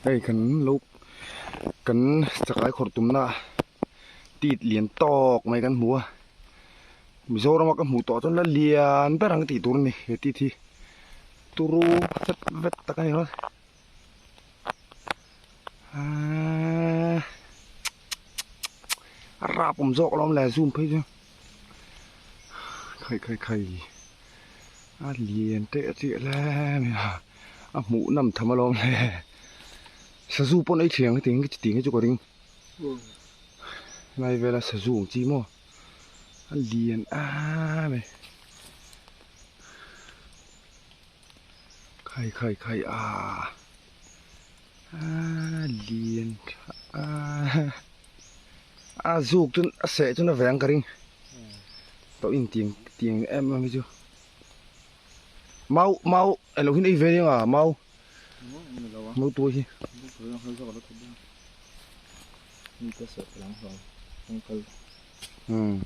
Hei kan lo kan chakai khawrh tumna tit lian tawk mai kan hmu a Mizorama ka hmuh tawh chuan la lian ber ang tih tur a ni he tit hi turu vet vet tak a ni rawt aaa a rap awm zawk alawm le zoom phei chu khai khai khai a lian teh chiah hle mai a a hmuh nawm tham alawm le sazu pawn ei thiang hetiang hi chutiang hi chu ka ring helai vela sazu ang chi maw a lian a mai khai khai khai a a lian tha a a zuk chu a seh chu na ve ang ka ring tawh in tiang tiang em em hi chu mau mau elo hin ei ve nia nga mau mau tuai hi umm.